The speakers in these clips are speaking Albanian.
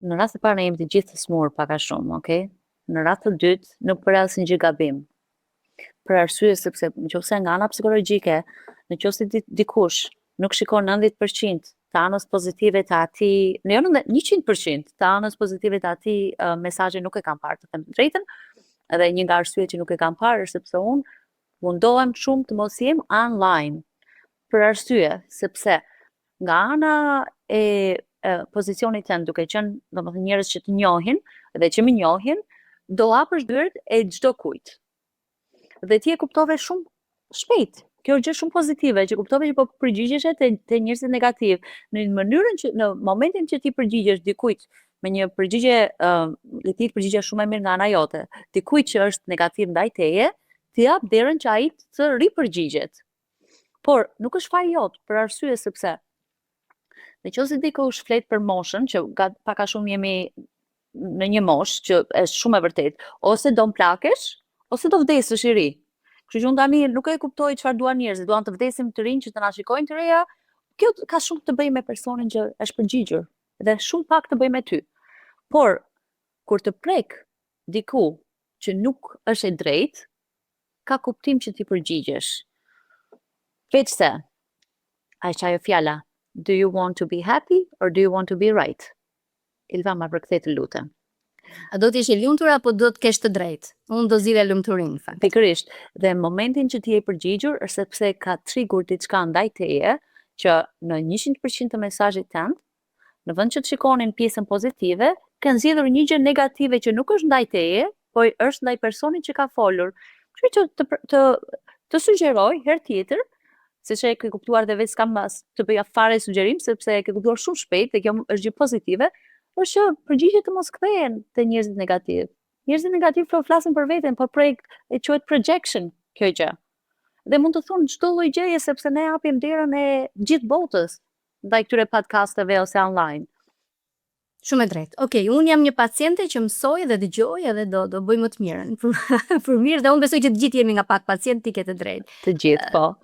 Në rast të parë ne jemi të gjithë të smur pak a shumë, okay? Në rast të dytë nuk bëre asnjë gjë gabim. Për arsye sepse nëse nga ana psikologjike, në qoftë se dikush nuk shikon 90% të anës pozitive të atij, në jo 100% të anës pozitive të atij mesazhi, nuk e kam parë, të them të drejtën, edhe një nga arsyet që nuk e kam parë është sepse unë mundohem shumë të mos jem online. Për arsye sepse nga ana e pozicionit tënd, duke qenë, domethënë, njerëz që të njohin dhe që më njohin, do hapësh dyert e çdo kujt. Dhe ti e kuptove shumë shpejt. Kjo është gjë shumë pozitive, që kuptove që po përgjigjeshe te njerëzit negativ. Në mënyrën që në momentin që ti përgjigjesh dikujt me një përgjigje, le të jetë përgjigje shumë e mirë nga ana jote, dikujt që është negativ ndaj teje, ti jap derën që ai të ripërgjigjet. Por nuk është faj jot, për arsye sepse në qoftë se dikush flet për moshën, që pak a shumë jemi në një moshë, që është shumë e vërtet, ose do mplakesh, ose do vdesësh i ri. Kështu që unë tani nuk e kuptoj çfarë duan njerëzit, duan të vdesim të rinj që të na shikojnë të reja. Kjo ka shumë të bëjë me personin që është përgjigjur dhe shumë pak të bëjë me ty. Por kur të prek diku që nuk është e drejtë, ka kuptim që ti përgjigjesh. Veç se, a është ajo fjala, "Do you want to be happy or do you want to be right?" Ilva, ma përkthe, të lutem. A do të jesh e lumtur apo do të kesh të drejtë? Unë do zgjidhja lumturinë, në fakt. Pikërisht. Dhe në momentin që ti je përgjigjur, është sepse ka trigger diçka ndaj teje, që në 100% të mesazhit tënd, në vend që të shikonin pjesën pozitive, kanë zgjedhur një gjë negative që nuk është ndaj teje, po është ndaj personit që ka folur. Kështu që të sugjeroj herë tjetër, se që e ke kuptuar dhe vetë, s'kam as të bëja fare sugjerim, sepse e ke kuptuar shumë shpejt dhe kjo është gjë pozitive, është që përgjigjet të mos kthehen te njerëzit negativ. Njerëzit negativ po flasin për veten, po projekt e quhet projection kjo gjë. Dhe mund të thonë çdo lloj gjëje, sepse ne hapim derën e gjithë botës ndaj këtyre podcasteve ose online. Shumë e drejtë. Okej, unë jam një paciente që mësoj dhe dëgjoj edhe do bëj më të mirën. Për mirë dhe unë besoj që të gjithë jemi nga pak pacient, ti ke të drejtë. Të gjithë, po.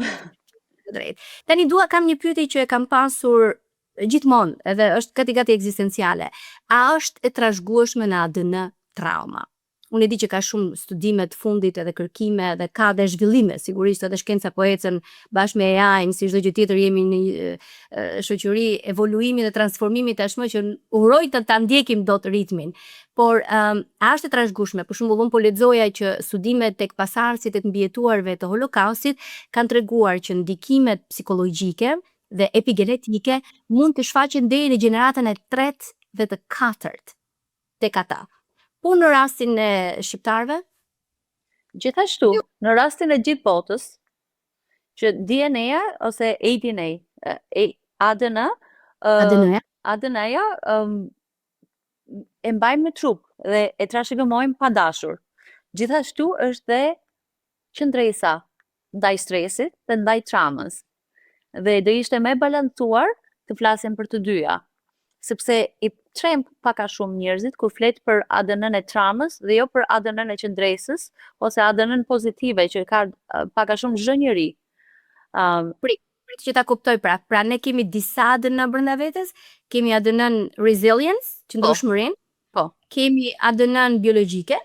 Të drejtë. Tani kam një pyetje që e kam pasur gjithmonë, edhe është gati gati ekzistenciale. A është e trashëgueshme në ADN trauma? Unë e di që ka shumë studime të fundit edhe kërkime edhe ka dhe zhvillime, sigurisht edhe shkenca po ecën bashkë me AI-n, si çdo gjë tjetër jemi në një shoqëri evoluimi dhe transformimi tashmë që uroj të ta ndjekim dot ritmin. Por a është e trashëgueshme? Për shembull, unë po lexoja që studimet tek pasardhësit e të mbijetuarve të Holokaustit kanë treguar që ndikimet psikologjike dhe epigenetike mund të shfaqen deri në gjeneratën e tretë dhe të katërt tek ata. Po në rastin e shqiptarëve? Gjithashtu, në rastin e gjithë botës, që DNA-ja ose ADN, ADN, ADN-ja, ADN-ja e mbajmë në trup dhe e trashëgimojmë pa dashur. Gjithashtu është dhe qëndresa ndaj stresit dhe ndaj traumës. Dhe do ishte më e balancuar të flasim për të dyja, sepse i tremb pak a shumë njerëzit kur flet për ADN-n e traumës dhe jo për ADN-n e qëndresës ose ADN-n pozitive që ka pak a shumë çdo njeri. Prit, prit që ta kuptoj pra. Pra, ne kemi disa ADN brenda vetes, kemi ADN resilience, qëndrueshmërinë, kemi ADN biologjike,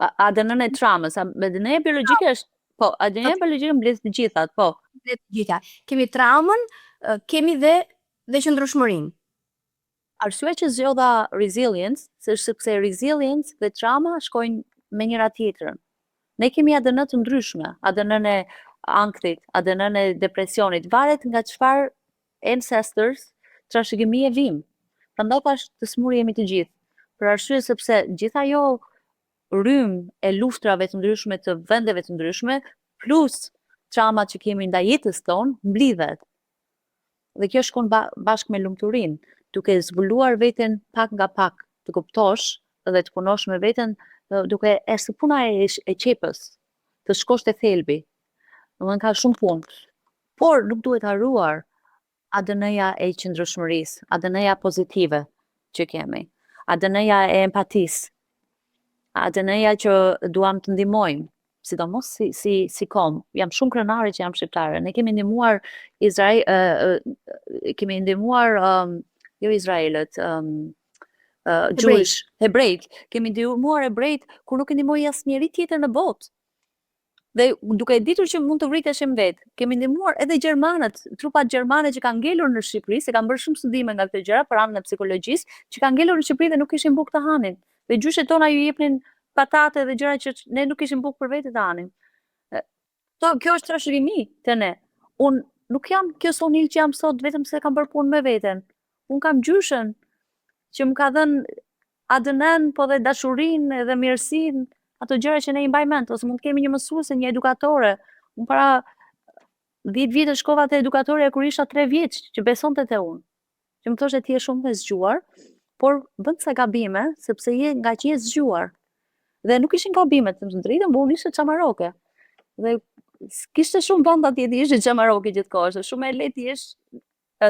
ADN-n e traumës, ADN-ja biologjike është, po, ADN-ja biologjike mbledh të gjithat, po. Dhe të gjitha. Kemi traumën, kemi dhe qëndrueshmërinë. Arsyeja që zgjodha resilience, se është sepse resilience dhe trauma shkojnë me njëra tjetrën. Ne kemi ADN të ndryshme, ADN-n e ankthit, ADN-n e depresionit, varet nga çfarë ancestors, trashëgimie vim. Prandaj tash të smur jemi të gjithë. Për arsye sepse gjithë ajo rrymë e luftrave të ndryshme të vendeve të ndryshme, plus traumat që kemi ndaj jetës tonë, mblidhet. Dhe kjo shkon bashkë me lumturinë, duke zbuluar veten pak nga pak, të kuptosh dhe të punosh me veten, duke e së puna e qepës, të shkosh te thelbi. Domethënë, ka shumë punë. Por nuk duhet harruar ADN-ja e qëndrueshmërisë, ADN-ja pozitive që kemi, ADN-ja e empatisë, ADN-ja që duam të ndihmojmë, sidomos si kom. Jam shumë krenare që jam shqiptare. Ne kemi ndihmuar Izrael, kemi ndihmuar jo Izraelët, Jewish, hebrejt. Kemi ndihmuar hebrejt kur nuk e ndihmoi asnjëri tjetër në botë. Dhe duke e ditur që mund të vriteshim vet, kemi ndihmuar edhe gjermanët, trupat gjermane që kanë ngelur në Shqipëri, se kanë bërë shumë studime nga këto gjëra për anën e psikologjisë, që kanë ngelur në Shqipëri dhe nuk kishin bukë të hanin. Dhe gjyshet tona ju jepnin patate dhe gjëra që ne nuk kishim bukë për vete të hanim. To, kjo është trashëgimi te ne. Unë nuk jam kjo Sonil që jam sot vetëm se kam bërë punë me veten. Unë kam gjyshën që më ka dhënë ADN-n, po dhe dashurinë edhe mirësinë, ato gjëra që ne i mbajmë mend, ose mund të kemi një mësuese, një edukatore. Unë para 10 vite shkova te edukatorja kur isha 3 vjeç, që besonte te unë. Që më thoshte, ti je shumë e zgjuar, por bën ca gabime sepse je nga që je zgjuar. Dhe nuk ishin gabime, të them drejtën, po unë isha çamaroke. Dhe kishte shumë vend atje të ishe çamaroke gjithkohë, është shumë e lehtë të jesh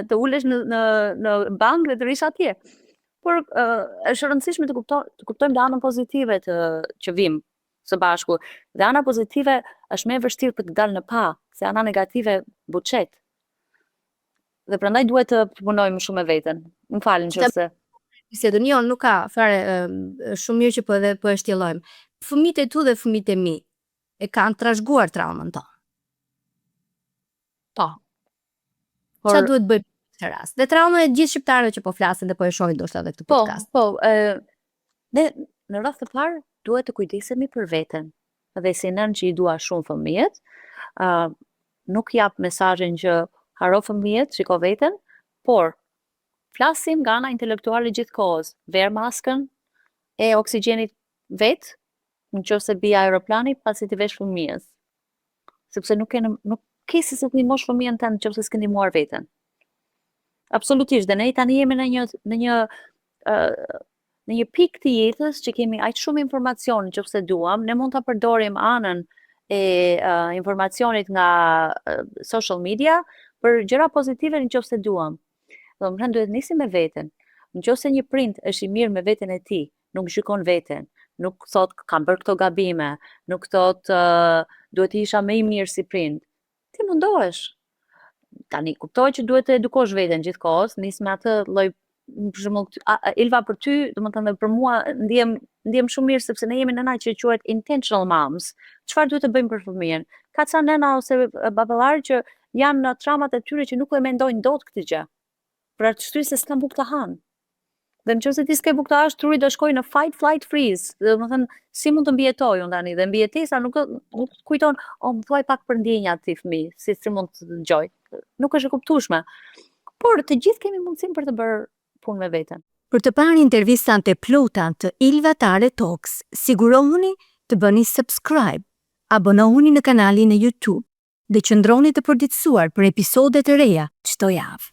të ulesh në bank dhe të rish atje. Por është e rëndësishme të kuptojmë dhe anën pozitive të që vim së bashku. Dhe ana pozitive është më e vështirë për të dalë në pa, se ana negative buçet. Dhe prandaj duhet të punojmë shumë me veten. Më falni nëse Bisedën jo, nuk ka fare, shumë mirë që po edhe po e shtjellojmë. Fëmijët e tu dhe fëmijët e mi e kanë trashëguar traumën tonë. Po. Por, Qa duhet bëjmë në këtë rast? Dhe trauma e gjithë shqiptarëve që po flasin dhe po e shohin ndoshta edhe këtë podcast. Po, po, ne në radhë të parë duhet të kujdesemi për veten. Dhe si nënë që i dua shumë fëmijët, nuk jap mesazhin që haro fëmijët, shiko veten, por flasim nga ana intelektuale gjithkohës. Ver maskën e oksigjenit vet, në qoftë se bie aeroplani, pasi ti vesh fëmijës. Sepse nuk ke si të ndihmosh fëmijën tënd nëse s'ke ndihmuar veten. Absolutisht, dhe ne tani jemi në një pikë të jetës që kemi aq shumë informacion nëse duam, ne mund ta përdorim anën e informacionit nga social media për gjëra pozitive nëse duam. Do të thënë, duhet nisim me veten. Nëse një prind është i mirë me veten e tij, nuk gjykon veten, nuk thot kam bërë këto gabime, nuk thot duhet të isha më i mirë si prind. Ti mundohesh. Tani kuptoj që duhet të edukosh veten gjithkohës, nis me atë lloj, për shembull, Ilva, për ty, domethënë dhe për mua ndihem shumë mirë sepse ne jemi nëna që quhet intentional moms. Çfarë duhet të bëjmë për fëmijën? Ka ca nëna ose baballar që janë në traumat e tyre që nuk e mendojnë dot këtë gjë. Për arsye se s'kan bukë të hanë. Dhe në qoftë se ti s'ke bukë të hash, truri do shkojë në fight, flight, freeze. Dhe do të thënë, si mund të mbijetoj unë tani? Dhe mbijetesa nuk kujton, o, më thuaj pak për ndjenjat ti fëmijë, si mund të dëgjoj. Nuk është e kuptueshme. Por të gjithë kemi mundësinë për të bërë punë me veten. Për të parë intervistat e plota të Ilva Tare Talks, sigurohuni të bëni subscribe, abonohuni në kanalin e YouTube dhe qëndroni të përditësuar për episode të reja çdo javë.